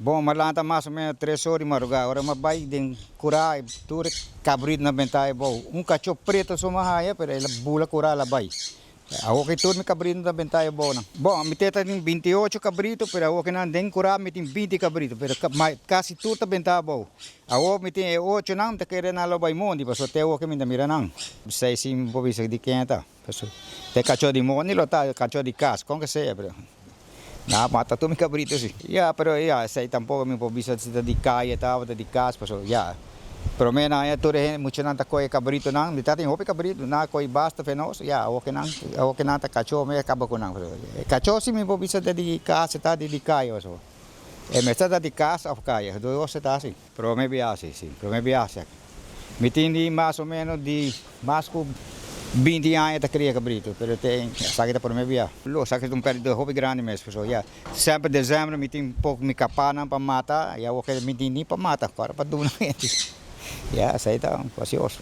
Bon, m'a lanta mas o ménos 3 or di mardugá. Ora m'a bai den kurá, tur kabritu bentá abou. Un kachó pretu so m'a haña, pero el a bula kurá el a bai. Awor ku tur mi kabritu bentá abou. Bon, mi tin 28 kabritu, pero awor ku nan den kurá mi tin 20 kabritu, pero kasi tur ta bentá abou. Awor mi tin 8 nan, ta kere nan lo bai mondi, paso te awor ku mi mira nan. Sei sim por bisa di ken ta. Paso te kachó di mondi lo ta, kachó di kas, kon ke sea, pero nan a mata tur mi kabritu si. Ya, pero ya, esei tampoko mi por bisa si ta di kaya ta, ta di kas, paso ya. Promé nan ya tur hende muchanan ta kohe kabritunan, mi tatin hopi kabritu, nan a kohe basta fe nos, ya, awor ku nan ta kachó mi a kaba ku nan. Kachó si mi por bisa ta di kas, ta di kaya paso. E mester ta di kas òf kaya, dos ta asina. Promé biaha si, si, promé biaha si. Mi tin di mas o ménos di mas ku 20 aña ta kria kabritu, pero te esaki ta promé biaha. Lo, esaki ta un pèrdida hopi grandi mes, pasobra ya, semper desèmber mi tin poko mi kapanan pa mata, i awor mi tin ni pa mata, awor pa duna hende. Ya, esei ta fasioso.